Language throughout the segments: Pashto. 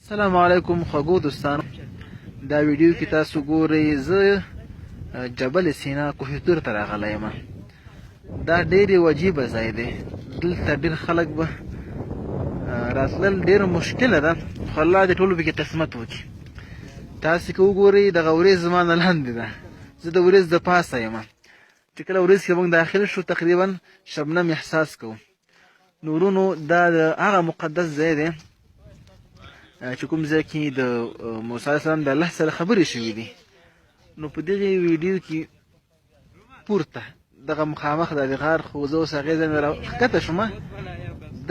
السلام علیکم خوږو دوستانو، دا ویډیو کې تاسو ګورئ زه جبل سینا کوه تور ته راغلی یم. دا ډېر یو عجیبه ځای دی، دلته ډېر خلک به راتلل ډېره مشکله ده، خو الله دې ټولو پکې قسمت وکړي. تاسو که وګورئ دغه ورېځ زما نه لاندې ده، زه د ورېځ د پاسه یم. چې کله ورېځ کې موږ داخل شو تقریبا شبنم احساس کوو. نو ورونو دا د هغه مقدس ځای دی چې کوم ځای کې د موسی علیه السلام د الله سره خبرې شوې دي. نو په دغې ویډیو کې پورته دغه مخامخ د غار، خو زه اوس هغې ځای نه راښکته شوم.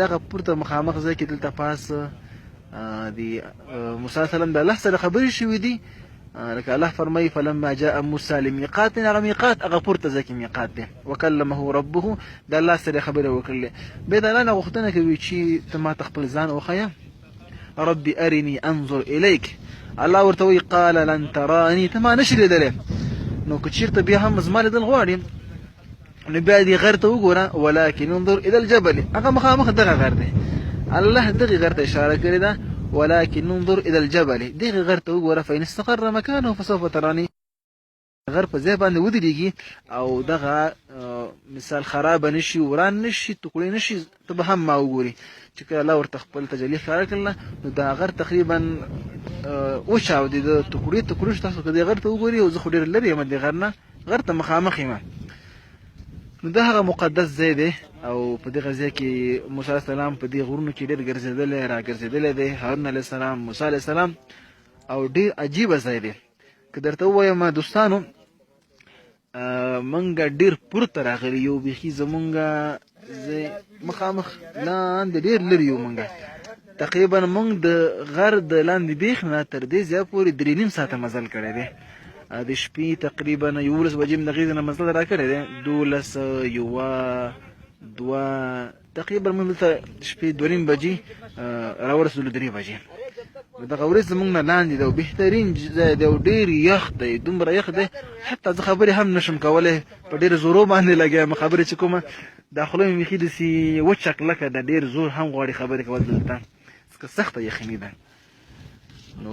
دغه پورته مخامخ ځای کې دلته پاس د موسی علیه السلام د الله سره خبرې شوې دي. لکه الله فرمایي فلما جاء موسی لمیقات، هغه میقات هغه پورته ځای کې میقات دی. وکلمه ربه، د الله سره خبرې وکړلې. بیا د الله نه غوښتنه کوي چې ته ما ته خپل ځان وښیه، ربي ارني انظر الیک. الله ورته وایي قال لن تراني، ته ما نشي لیدلی. نو که چیرته بیا هم زما لیدل غواړي نو بیا دې غر ته وګوره، ولكن انظر الى الجبل، هغه مخامخ دغه غر دی، الله دغه غر ته اشاره کړې ده. ولكن انظر الى الجبل، دغه غر ته وګوره، فإن استقر مكانه فسوف تراني. غر په ځای باندې ودرېږي او دغه مثال خراب نشي، وران نشي، ټوکړې نشي، ته به هم ما وګوري. چې کله الله ورته خپل تجلی ښکاره کړله نو دا غر تقریبا وچاودېده، ټوکړې ټوکړې شو. تاسو که دې غر ته وګوري، او زه خو ډېر لرې یم دې غر نه، غر ته مخامخ یم. نو دا هغه مقدس ځای دی او په دغه ځای کې موسی علیه السلام په دې غرونو کې ډېر ګرځېدلی راګرځېدلی دی، هارون علیه السلام، موسی علیه السلام، او ډېر عجیبه ځای دی. که درته ووایم دوستانو مونږ ډېر پورته راغلي یو، بیخي زمونږ ځای مخامخ لاندې ډېر لرې یو. مونږ تقریبا مونږ د غر د لاندې بیخ نه تر دې ځای پورې 3.5 ساعته مزل کړی دی. د شپې تقریبا 11 بجې مې د هغې ځای نه مزل راکړی دی، 12، 1، 2، تقریبا موږ دلته شپې 2.5 بجې راورسېدلو، 3 بجې. دغه ورځ زموږ نه لاندې دی او بهترین ځای دی او ډېر یخ دی، دومره یخ دی حتی زه خبرې هم نشم کولی، په ډېر زورو باندې لګیا یم. خبرې چې کومه دا خوله مې بیخي داسې وچه کلکه ده، ډېر زور هم غواړي خبرې کول دلته، ځکه سخته یخني ده. نو